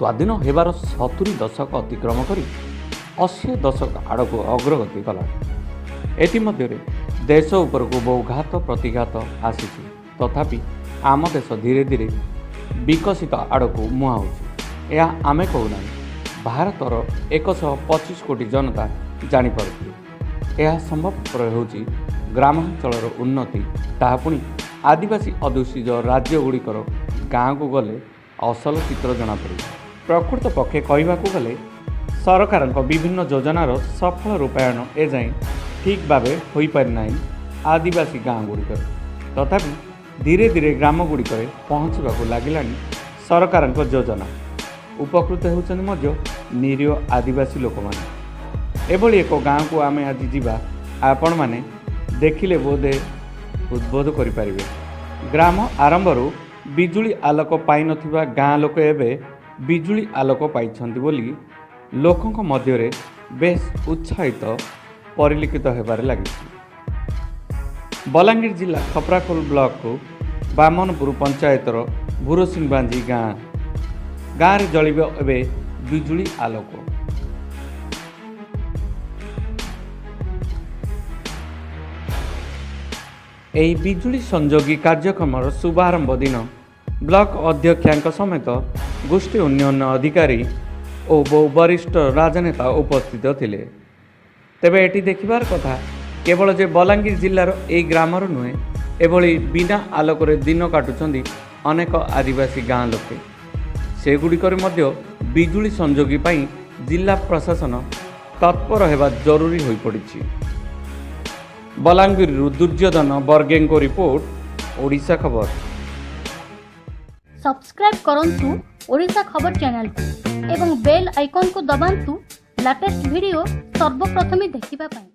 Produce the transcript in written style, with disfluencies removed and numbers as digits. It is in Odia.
ସ୍ୱାଧୀନ ହେବାର 70 ଦଶକ ଅତିକ୍ରମ କରି 80 ଦଶକ ଆଡ଼କୁ ଅଗ୍ରଗତି କଲାଣି। ଏଥିମଧ୍ୟରେ ଦେଶ ଉପରକୁ ବହୁ ଘାତ ପ୍ରତିଘାତ ଆସିଛି। ତଥାପି ଆମ ଦେଶ ଧୀରେ ଧୀରେ ବିକଶିତ ଆଡ଼କୁ ମୁହାଁଉଛି। ଏହା ଆମେ କହୁନାହିଁ, ଭାରତର 125 କୋଟି ଜନତା ଜାଣିପାରୁଥିବେ। ଏହା ସମ୍ଭବପର ହେଉଛି ଗ୍ରାମାଞ୍ଚଳର ଉନ୍ନତି, ତାହା ପୁଣି ଆଦିବାସୀ ଅଧ୍ୟୁଷିତ ରାଜ୍ୟଗୁଡ଼ିକର ଗାଁକୁ ଗଲେ ଅସଲ ଚିତ୍ର ଜଣାପଡ଼ିବ। ପ୍ରକୃତ ପକ୍ଷେ କହିବାକୁ ଗଲେ ସରକାରଙ୍କ ବିଭିନ୍ନ ଯୋଜନାର ସଫଳ ରୂପାୟନ ଏଯାଏଁ ଠିକ୍ ଭାବେ ହୋଇପାରିନାହିଁ ଆଦିବାସୀ ଗାଁ ଗୁଡ଼ିକରେ। ତଥାପି ଧୀରେ ଧୀରେ ଗ୍ରାମଗୁଡ଼ିକରେ ପହଞ୍ଚିବାକୁ ଲାଗିଲାଣି ସରକାରଙ୍କ ଯୋଜନା। ଉପକୃତ ହେଉଛନ୍ତି ମଧ୍ୟ ନିରୀହ ଆଦିବାସୀ ଲୋକମାନେ। ଏଭଳି ଏକ ଗାଁକୁ ଆମେ ଆଜି ଯିବା, ଆପଣମାନେ ଦେଖିଲେ ବୋଧେ ଉଦ୍ବୋଧ କରିପାରିବେ। ଗ୍ରାମ ଆରମ୍ଭରୁ ବିଜୁଳି ଆଲୋକ ପାଇନଥିବା ଗାଁ ଲୋକ ଏବେ ବିଜୁଳି ଆଲୋକ ପାଇଛନ୍ତି ବୋଲି ଲୋକଙ୍କ ମଧ୍ୟରେ ବେଶ ଉତ୍ସାହିତ ପରିଲକ୍ଷିତ ହେବାରେ ଲାଗିଛି। ବଲାଙ୍ଗୀର ଜିଲ୍ଲା ଖପ୍ରାଖୋଲ ବ୍ଲକକୁ ବାମନପୁର ପଞ୍ଚାୟତର ଭୁରସିଂବାଞ୍ଜି ଗାଁରେ ଜଳିବ ଏବେ ବିଜୁଳି ଆଲୋକ। ଏହି ବିଜୁଳି ସଂଯୋଗୀ କାର୍ଯ୍ୟକ୍ରମର ଶୁଭାରମ୍ଭ ଦିନ ବ୍ଲକ ଅଧ୍ୟକ୍ଷାଙ୍କ ସମେତ ଗୋଷ୍ଠୀ ଉନ୍ନୟନ ଅଧିକାରୀ ଓ ବହୁ ବରିଷ୍ଠ ରାଜନେତା ଉପସ୍ଥିତ ଥିଲେ। ତେବେ ଏଠି ଦେଖିବାର କଥା, କେବଳ ଯେ ବଲାଙ୍ଗୀର ଜିଲ୍ଲାର ଏହି ଗ୍ରାମର ନୁହେଁ, ଏଭଳି ବିନା ଆଲୋକରେ ଦିନ କାଟୁଛନ୍ତି ଅନେକ ଆଦିବାସୀ ଗାଁ ଲୋକେ। ସେଗୁଡ଼ିକରେ ମଧ୍ୟ ବିଜୁଳି ସଂଯୋଗୀ ପାଇଁ ଜିଲ୍ଲା ପ୍ରଶାସନ ତତ୍ପର ହେବା ଜରୁରୀ ହୋଇପଡ଼ିଛି। ବଲାଙ୍ଗୀରରୁ ଦୁର୍ଯ୍ୟୋଧନ ବର୍ଗେଙ୍କ ରିପୋର୍ଟ, ଓଡ଼ିଶା ଖବର। ସବସ୍କ୍ରାଇବ୍ କରନ୍ତୁ ଓଡ଼ିଶା ଖବର ଚ୍ୟାନେଲକୁ ଏବଂ ବେଲ୍ ଆଇକନ୍କୁ ଦବାନ୍ତୁ ଲାଟେଷ୍ଟ ଭିଡ଼ିଓ ସର୍ବପ୍ରଥମେ ଦେଖିବା ପାଇଁ।